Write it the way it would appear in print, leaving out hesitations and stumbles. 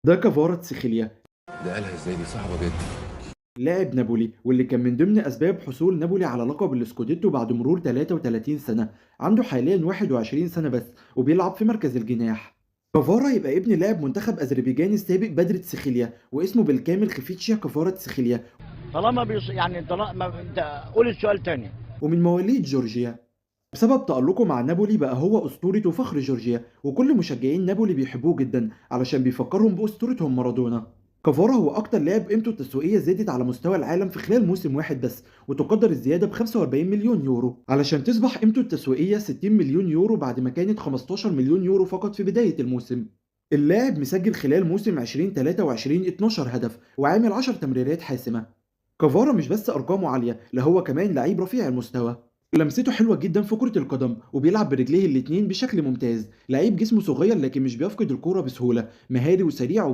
ده كفاراتسخيليا، ده قالها ازاي؟ دي صعبة جدا. لاعب نابولي واللي كان من ضمن أسباب حصول نابولي على لقب السكوديتو بعد مرور 33 سنة. عنده حاليا 21 سنة بس وبيلعب في مركز الجناح. كفارا يبقى ابن لاعب منتخب أذربيجان السابق بدر تسخيليا، واسمه بالكامل خفيتشيا كفارة تسخيليا، طالما يعني طالما انت قول السؤال تاني. ومن مواليد جورجيا. بسبب تألقه مع نابولي بقى هو أسطورة وفخر جورجيا، وكل مشجعين نابولي بيحبوه جدا علشان بيفكرهم بأسطورتهم مارادونا. كفارا هو أكتر لاعب قيمته التسويقية زادت على مستوى العالم في خلال موسم واحد بس، وتقدر الزيادة ب 45 مليون يورو علشان تصبح قيمته التسويقية 60 مليون يورو بعد ما كانت 15 مليون يورو فقط في بداية الموسم. اللاعب مسجل خلال موسم 2023 12 هدف وعامل 10 تمريرات حاسمة. كفارا مش بس أرقامه عالية، لا هو كمان لعيب رفيع المستوى. لمسته حلوة جدا في كرة القدم وبيلعب برجليه الاتنين بشكل ممتاز. لعيب جسمه صغير لكن مش بيفقد الكورة بسهولة، مهاري وسريع